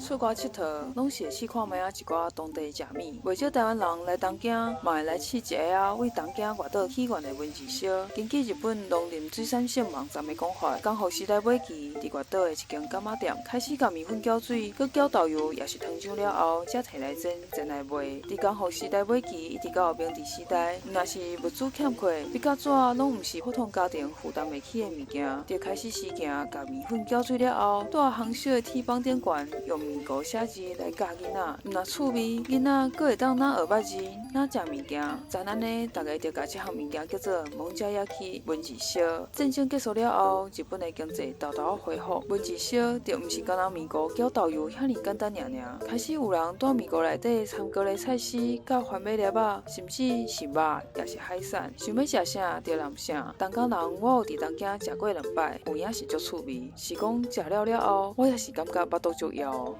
出外𨑨迌，攏是會試看覓仔一寡當地食物。袂少台灣人來東京，嘛會來試一下仔為東京外島起源的文字燒。根據日本農林水產省網站的講法，江戶時代尾期，佇外島的一間柑仔店開始共麵粉攪水，閣攪豆油，抑是糖漿了後，才提來煎，煎來賣。佇江戶時代尾期，一直到明治時代，毋若是物資欠缺，筆佮紙攏毋是普通家庭負擔會起的物件，就開始時行共麵粉攪水了後，蹛烘燒的鐵板頂懸，用麵糊寫字來教囡仔。毋若趣味，囡仔閣會當若學捌字，若食物件。就按呢，逐家就共這項物件叫做もんじゃ焼き文字燒。戰爭結束了後，日本的經濟沓沓仔恢復，文字燒就毋是干焦麵糊攪豆油遐爾簡單爾爾。開始有人蹛麵糊內底摻高麗菜絲、佮番麥粒仔，甚至是肉，抑是海產。想欲食啥就淋啥。東港人我有佇東京食過兩擺，有影是足趣味。是講食了了後，我也是感覺腹肚足枵。